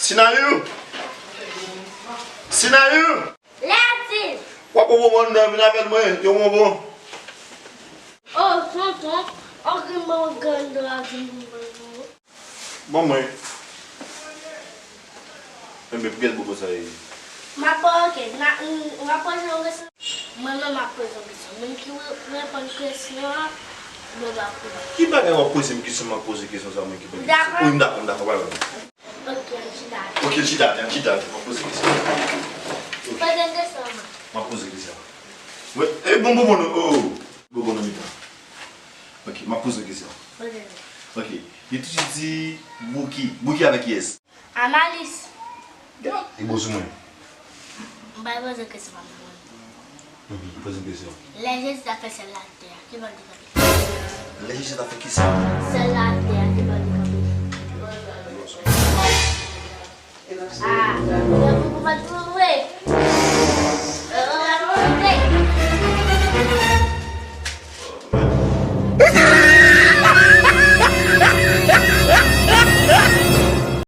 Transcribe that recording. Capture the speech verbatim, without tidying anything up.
Sinayou! Sinayou! Lèdi! W ap pran bonbon anndan, vin avè l mwen, yon bonbon. Oh, tonton, angri mwen grann dwa vin bonbon. Ban mwen. Enben, pou kiyès bonbon sa ye? M ap, ok, n a, m, m ap poze yon kesyon. Mwen menm m ap poze yon kesyon. Moun ki re-, reponn kesyon an, yo ba kou. Ki bagay w ap poze m kesyon, m ap poze kesyon sa, mwen ki poze kesyon? Dakò. Wi, m dakò, m dakò, pa pwoblèm. Ok, chita. Ok, chita, chita, chita, m ap poze kesyon. Ok. Poze kesyon, man. M ap poze kesyon. Wi, e, bon, bon, bon, oh, bon, bon, nan mitan. Ok, m ap poze kesyon. Poze. Ok, li toujou di Bouki. Bouki avèk kiyès? Amalis. Li bon sou mwen. M pral poze kesyon pa m konprann. Mhm, poze m kesyon. Lè Jezi t ap fè syèl la ak tè a, ki bò l te kanpe? Lè Jezi t ap fè kisa? Syèl la ak tè a, ki bò l te kanpe? Ah.